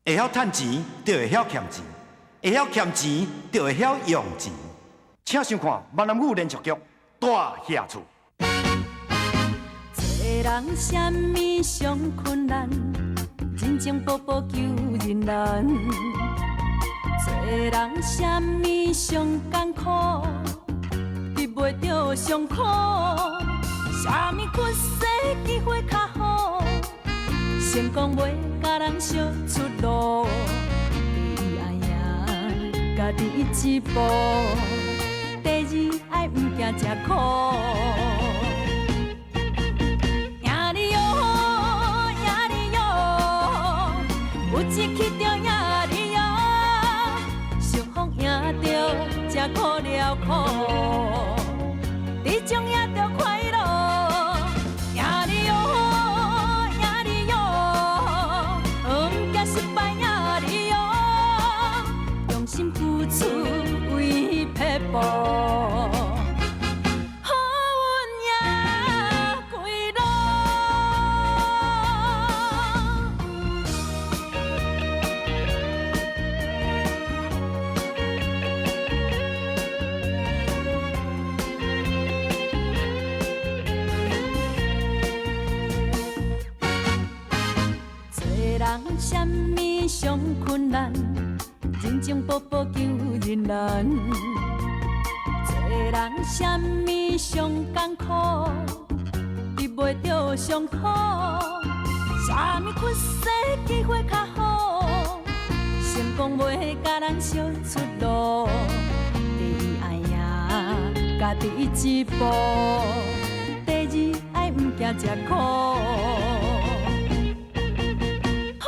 會曉趁錢，就會曉儉錢；會曉儉錢，就會曉用錢。請收看閩南語連續劇《大額厝》。做人啥物上困難？人情步步求人難。做人啥物上艱苦？得袂著上苦。啥物屈世機會較好？成功袂共人相出路。第一愛贏家己一步，第二愛毋驚食苦。贏你喲，贏你喲，有志氣就贏你喲，想風贏著才苦了苦，這種贏著快樂。贏你喲，贏你喲，毋驚失敗贏你喲，用心付出為撇步。好運贏歸路。做人啥物上困難？人情步步求人難。做人啥物上艱苦？得袂著上苦。啥物屈世機會較好？成功袂共人相出路。第一愛贏家己一步，第二愛毋驚食苦。好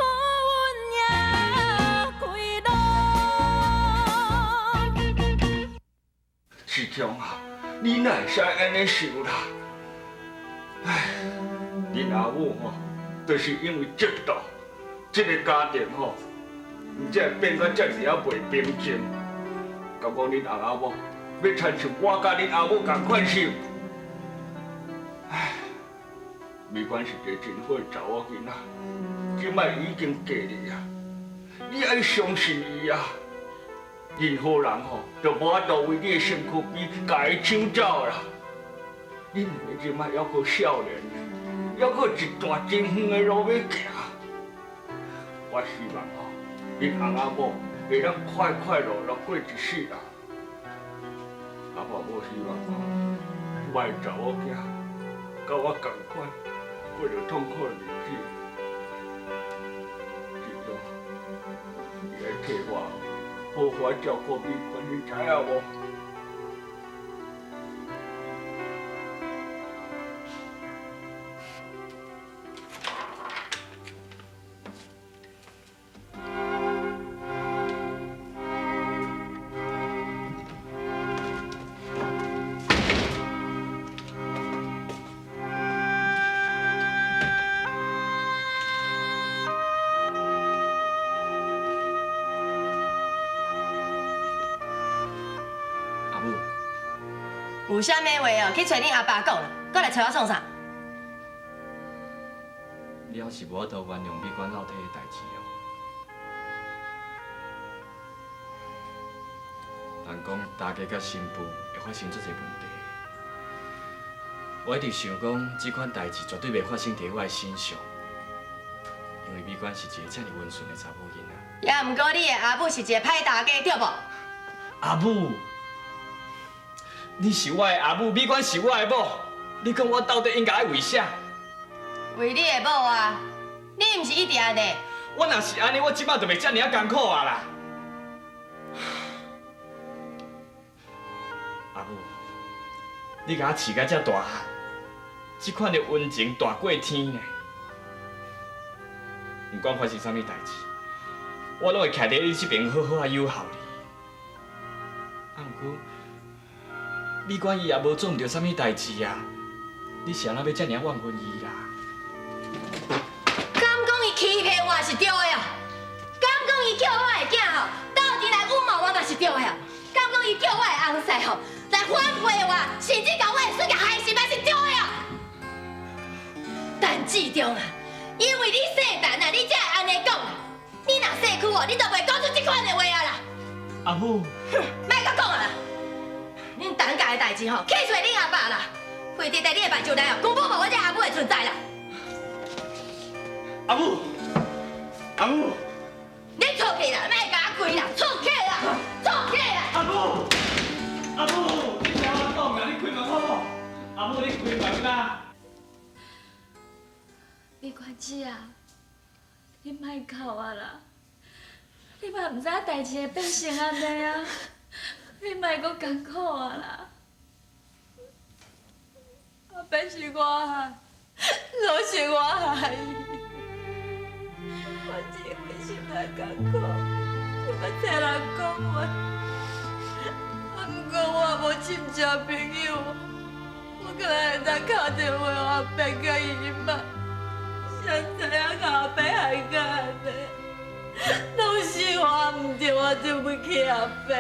運贏歸路。市長啊，你哪會使按呢想啦？唉，恁阿母吼，就是因為嫉妒，這个家庭吼，毋才會變到遮爾仔袂平靜。敢講恁翁仔某欲親像我佮恁阿母仝款心？唉，美娟是一个真好的查某囡仔，這擺已經嫁你啊，你愛相信伊啊。任何人吼，都無法度為你的身軀邊共伊搶走啦。恁兩个這擺猶閣少年，猶閣一段真遠的路欲行。我希望吼，恁翁仔某會當快快樂樂過一世人。啊，我無希望吼，我的查某囝佮我仝款過著痛苦的日子。志忠，你愛替我好好照顧美娟，你知影無？阿母，有啥物話哦？去揣恁阿爸講啦，閣來揣我創啥？你猶是無法度原諒美娟落體的代誌哦。人講大家佮新婦會發生足濟問題，我一直想講，這款代誌絕對袂發生佇我的身上，因為美娟是一個遮爾溫順的查某囡仔。也毋過你的阿母是一個歹大家，對無？阿母，你是我的阿母，美娟是我的某，你講我到底應該愛為啥？為你的某啊！你毋是一直按呢？我若是按呢，我這擺就袂遮爾仔艱苦啊啦！阿母，你共我飼甲遮大漢，這款的溫情大過天呢。毋管發生啥物代誌，我攏會徛佇你這邊好好仔擁護你。啊，毋過美娟伊也無做毋著啥物代誌啊，你是按怎欲遮爾怨恨伊啦？敢講伊欺騙我是對的哦？敢講伊叫我的囝吼鬥陣來辱罵我嘛是對的哦？敢講伊叫我的翁婿吼來反背我，甚至共我的孫共害死嘛是對的哦？陳志忠啊，因為你姓陳啊，你才會按呢講啊。你若姓区哦，你就袂讲出這款的話啊啦！阿母，哼，莫閣講啊啦！恁陳家的代誌吼，去揣恁阿爸啦，非佇你的目睭內哦，根本無我這阿母的存在啦！阿母，阿母，你出去啦，莫共我開啦，出去啦，出去啦！阿母，阿母，你聽我講啦，你開門好無？阿母，你開門啦！美娟姊啊，你莫哭啊啦！你嘛毋知影代誌會變成按呢啊！你莫閣艱苦啊啦！阿伯是我害，攏是我害伊。我只因為心內艱苦，想欲找人講話，啊，毋過我也無親戚朋友，我敢若會當敲電話予阿伯佮姨媽，誰知影共阿伯害甲按呢？攏是我毋對，我對不起阿伯。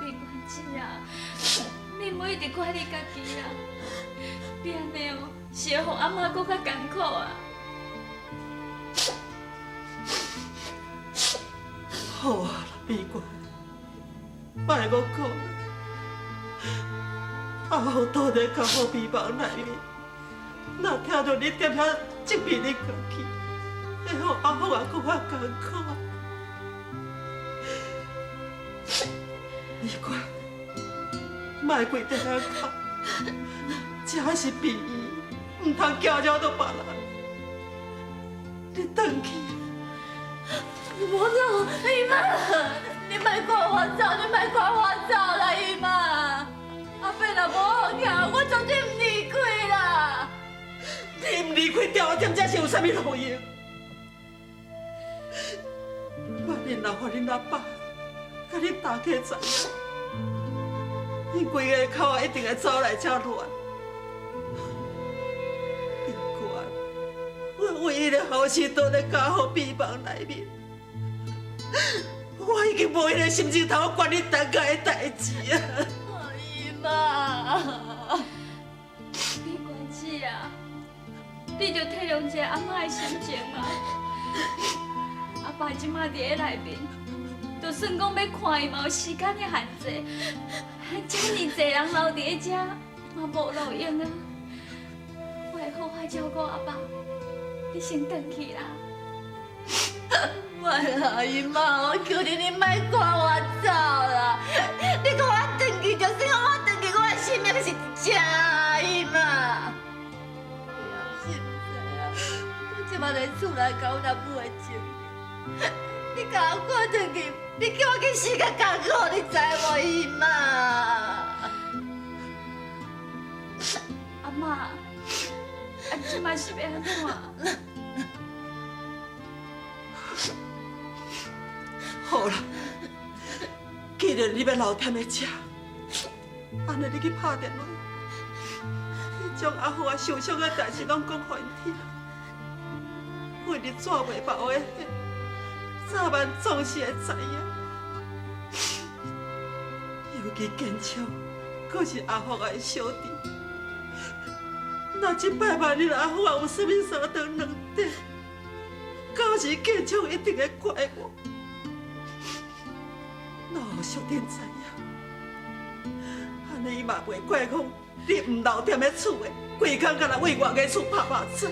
美娟姊啊，你莫一直怪你家己啦，你按呢哦，是會予阿媽閣較艱苦啊。好啊，美娟，莫閣講，阿福倒佇監護病房內面，若聽著你踮遐責備你家己，會予阿福也閣較艱苦。美娟，莫跪佇遐哭，這是病院，毋通惊扰著別人。你轉去。我走，姨媽，你莫趕我走，你莫趕我走啦，姨媽。阿伯若無好起，我絕對毋離開啦。你毋離開，踮我踮這是有啥物路用？萬一若予恁阿爸、佮恁大家知影，𪜶規个口仔一定會走來遮亂。美娟，我唯一的後生倒佇監護病房內面。我已經無彼个心情通管你陳家的代誌啊！姨媽，美娟姊啊，你著體諒一下阿媽的心情嘛。阿爸這馬佇咧內面，就算講欲看伊嘛有時間的限制，遮爾濟人留佇咧遮嘛無路用啊。我會好好照顧阿爸，你先轉去啦。莫啦，姨媽，我求你，你莫趕我走啦！你講我轉去，就算講我轉去，我的性命是真，姨媽。你也是毋知影，我這馬佇厝內共阮阿母的情形，你共我趕轉去，你叫我去死較艱苦，你知無，姨媽？阿媽，啊，這馬是欲按怎？好啦，既然你欲留踮咧遮，按呢你去拍電話，你將阿福啊受傷的代誌攏講予𪜶聽，為你紙袂包的，早晚總是會知影。尤其建昌，閣是阿福的小弟，若這擺萬一阿福啊有啥物三長兩短，到時建昌一定會怪我。若予淑珍知影，按呢伊嘛袂怪講你毋留踮咧厝的，規工干焦為外个厝拍拍走。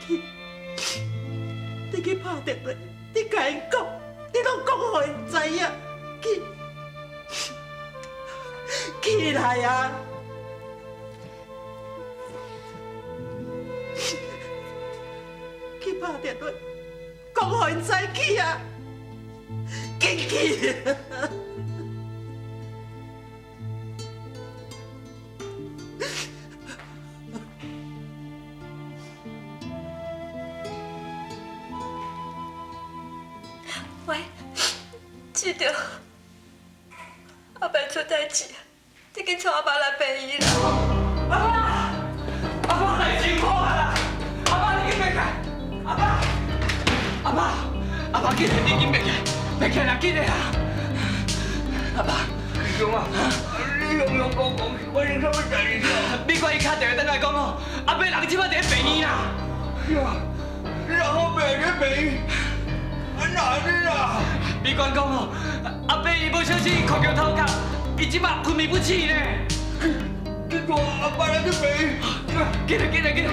去，你去拍電話，你共𪜶講，你攏講予𪜶知影。去，起來啊！去拍電話，講予𪜶知去啊！緊去！喂，市長，阿伯出代誌，你緊帶阿爸來病院啦！阿爸，阿爸代誌唔好啊啦！阿爸，你緊爬起來！阿爸，阿爸，阿爸，緊來，你緊爬起來！爬起來，緊來啊！阿爸，師兄啊，你雄雄講講是發生啥物代誌啊？美國伊敲電話轉來講哦，阿伯人這擺佇咧病院啦。是啊，人好病佇病院，美娟讲哦，阿伯伊无小心磕著头壳，伊这马昏迷不醒呢。紧带阿爸来去病院。紧来，紧来，紧来！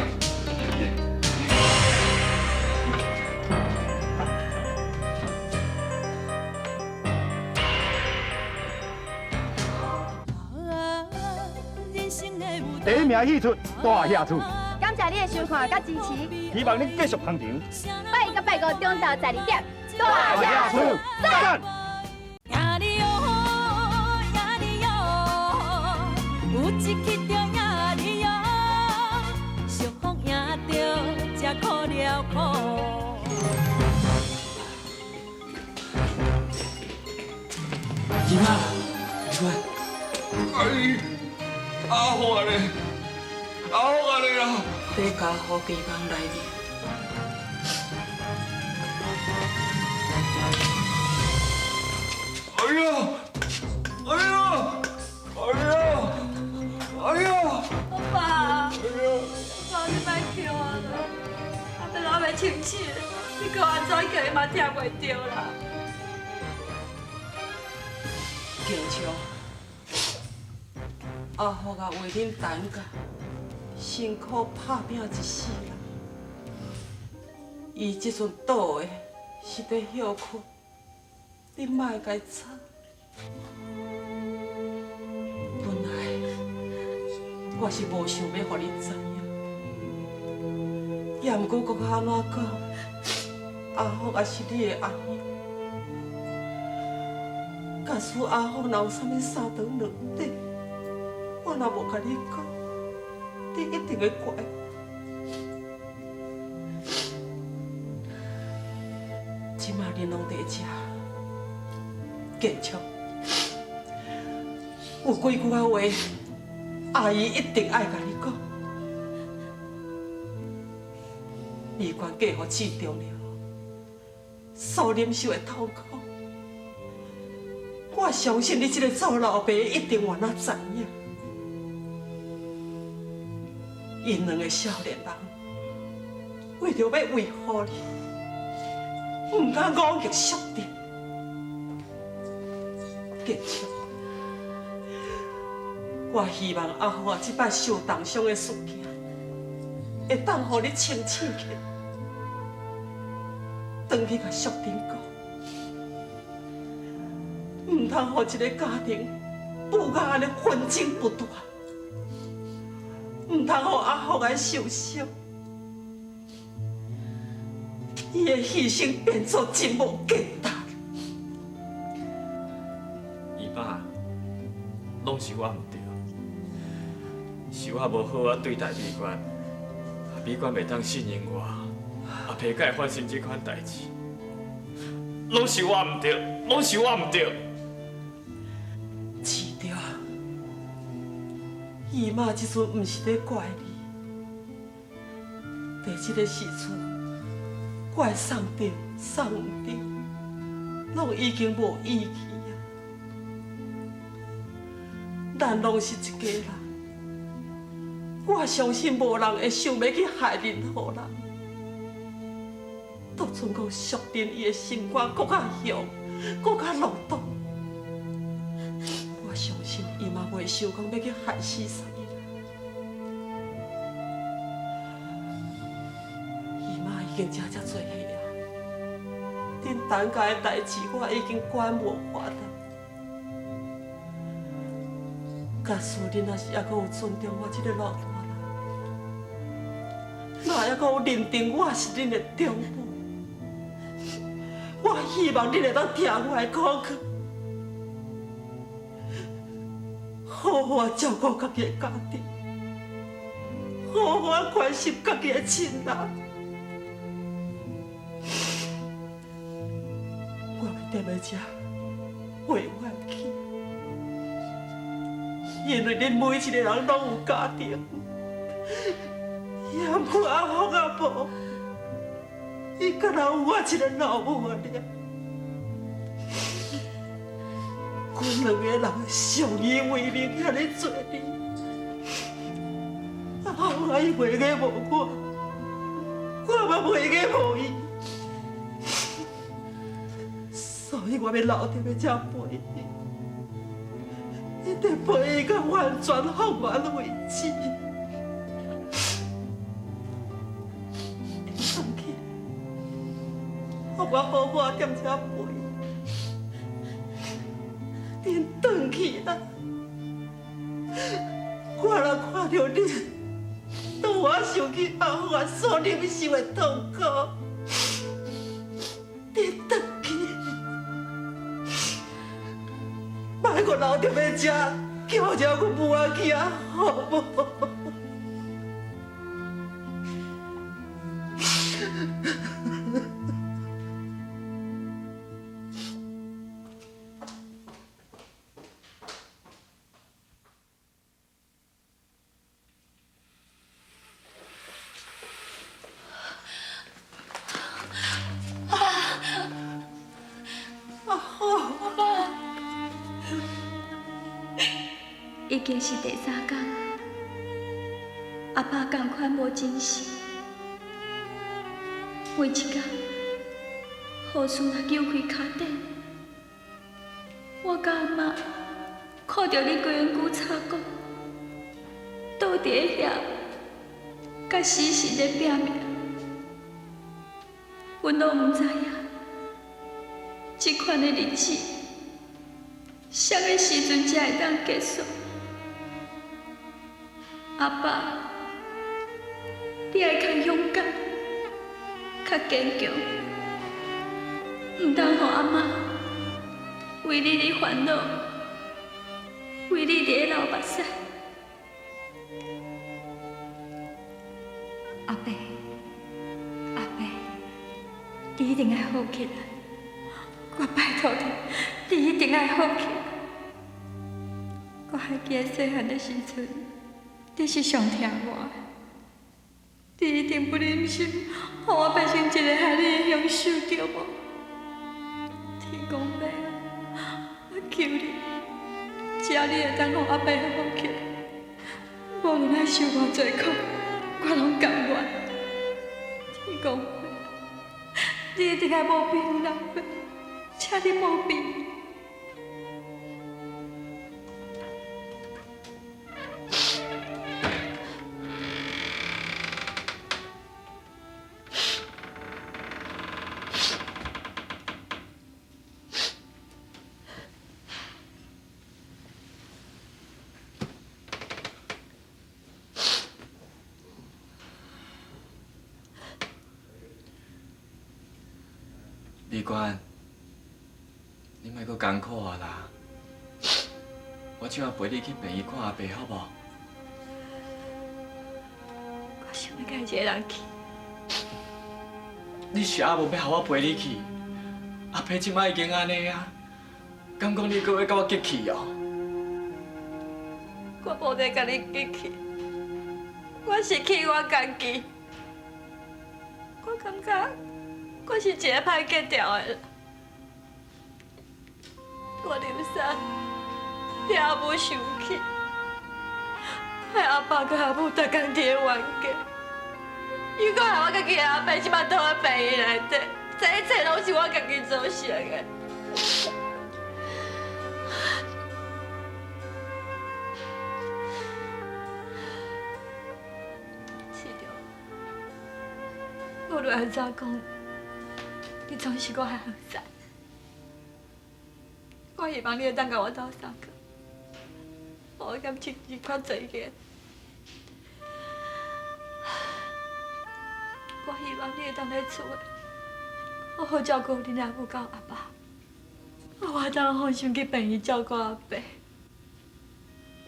第一名戏出大侠厝，感谢你的收看佮支持，希望你继续捧场。拜一佮拜五中昼12点，大侠厝赞！赢你哟，赢你哟，有一去就赢你哟，相逢赢著才苦了苦。姨妈，美娟，哎，阿福啊咧，阿福啊咧啦！伫加护病房内面。哎呀，哎呀，哎呀，哎呀！阿爸，阿爸，你莫叫我啦，阿爸还袂清醒，你阁按怎叫伊嘛听袂著啦。敬秋，阿福啊，为恁陈家辛苦拍拼一世人，伊这阵倒的是伫歇睏，你莫共伊吵。本来我是无想欲予你知影，也毋过阁较按怎讲，阿福也是你的阿兄。假使阿福若有啥物三长两短，我若无共你讲，你一定会怪我。这马恁拢伫遮，坚强，有几句仔话，阿姨一定爱共你讲。美娟嫁予志忠了，所忍受的痛苦，我相信你这个做老爸一定原仔知影。𪜶两个少年人，为著欲维护你，毋敢忤逆淑贞。坚强，我希望阿福啊，这摆受重伤的事件，会当予你清醒起来，转去共淑贞讲，毋通予一个家庭布甲按呢纷争不断。毋通予阿福来受伤，伊的牺牲变做真无简单。姨妈，拢是我毋对，是我无好好对待美娟，美娟袂当信任我，阿爸才会发生这款代志，拢是我毋对，拢是我毋对。是对。姨妈这阵毋是咧怪你，伫这个时阵，怪送著送毋著，拢已经无意义啊。咱拢是一家人，我相信无人会想欲去害任何人。就賰讲淑珍伊的心肝阁较凶，阁较落毒。我相信伊嘛袂想讲欲去害死啥物人。姨妈已经食遮济岁啊，恁陈家的代志我已经管无法啦。假使恁若是犹阁有尊重我这个老大人，若犹阁有认定我是恁的长母，我希望恁会当听我的苦劝。好好照顾家己的家庭，好好关心家己的亲人。我欲踮咧遮陪我去，因为恁每一个人拢有家庭，也毋过阿福阿婆，伊敢若有我一个老母尔。阮两个人相依为命，遐呢济年，阿福伊袂记无我，我嘛袂记无伊。所所以我欲留踮咧遮陪伊，一直陪伊到完全复原为止。你转去，予我好好踮遮陪伊。恁转去啦，我若看著你，都我想起阿我所忍受的痛苦。恁转去，莫阁留踮咧遮，叫一下阮母仔囝，好无？已经是第三天，阿爸仝款无精神。每一工，护士若揪开跤顶，我佮阿嬷看著你规身躯插骨，倒伫咧遐，佮死神咧拼命。阮拢毋知影，这款的日子，啥物时阵才会当结束？阿爸，你爱较勇敢，较坚强，毋通予阿嬷为你而烦恼，为你伫咧流目屎。阿伯，阿伯，你一定爱好起来，我拜托你，你一定爱好起来。我还记得细汉的时阵，你是上疼我的，你一定不忍心，予我变成一个害你的凶手，对无？天公伯，我求你，只要你会当予阿伯好起来，无论爱受偌济苦，我拢甘愿。天公伯，你一定爱保庇阮阿伯，请你保庇。美娟，你莫阁艰苦啊啦！我这下陪你去病院看阿伯，好无？我想欲家己一个人去。你是也无欲予我陪你去？阿伯这摆已经按呢啊，敢讲你阁欲佮我激气哦？我无咧共你激气，我是气我家己。我感觉我是一个歹格调的人。我流产，替阿母生气，害阿爸佮阿母逐工伫咧冤家，又阁害我家己的阿伯这摆倒伫病院内底，这一切拢是我家己造成的。市长，无论按怎讲，你总是我的后生。我希望你会当共我斗相共，予我感情日较济个。我希望你会当伫厝内好好照顾恁阿母佮阿爸，予我当放心去病院照顾阿伯。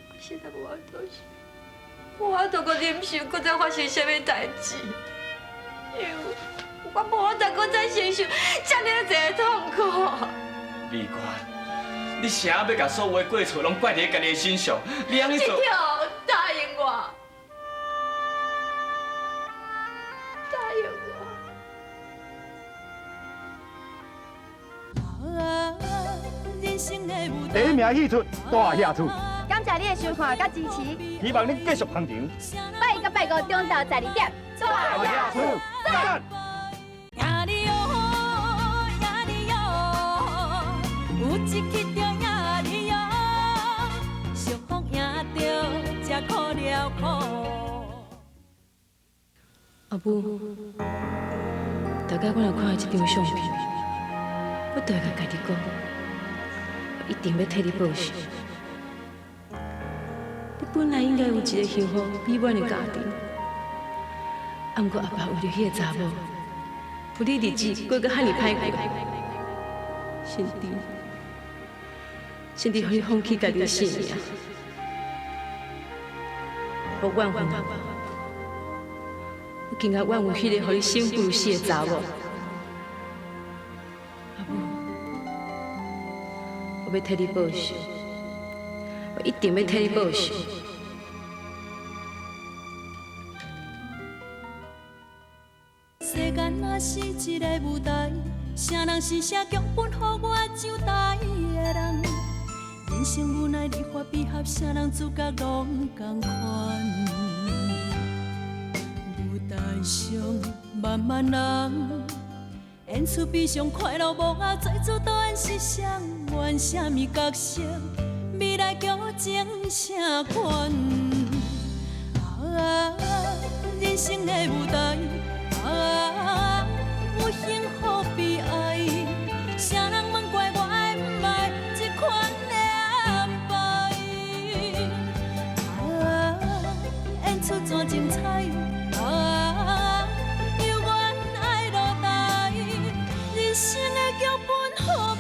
我实在无法度，无法度阁忍受，阁再发生啥物代志，因为我无法度阁再承受遮尔济的痛苦。美娟，你啥欲共所有的过错拢怪伫家己的身上？你按呢做？答应我，答应我。第一名戏出大侠厝，感谢你的收看佮支持，希望你继续捧场。拜一佮拜五中昼12点，大侠厝赞。兄弟哟，兄弟哟。阿母，大概我若看見這張相片，我就會共家己講，我一定欲替你報仇。你本來應該有一个幸福美滿的家庭，啊，毋過阿爸為著彼个查某，予你日子過閣遐爾歹過，甚至予你放棄家己的性命。我怨恨阿爸，我更加怨恨彼个予你生不如死的查某。阿母，我欲替你報仇，我一定欲替你報仇。世間若是一个舞台，啥人是寫劇本予我上台的人？人生無奈離合悲合，啥人主角攏仝款。舞台上萬萬人，演出悲傷快樂幕後，做主導演是誰？演啥物角色？未來劇情誰管？啊，人生的舞台，啊，有幸福悲哀，啥人問怪我愛毋愛這款的安排？啊，演出怎精彩？啊，猶原愛落台，人生的劇本好歹，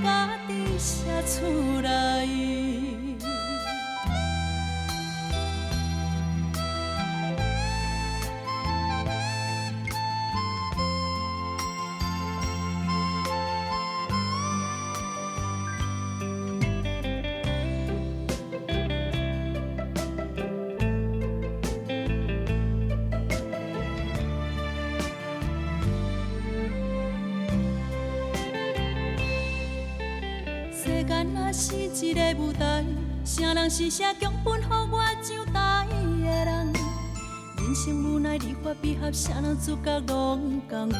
家己寫出來。世間若是一个舞台，啥人是寫劇本予我上台的人？人生無奈離合悲合，啥人主角攏仝款。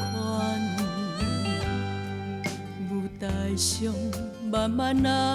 舞台上萬萬人。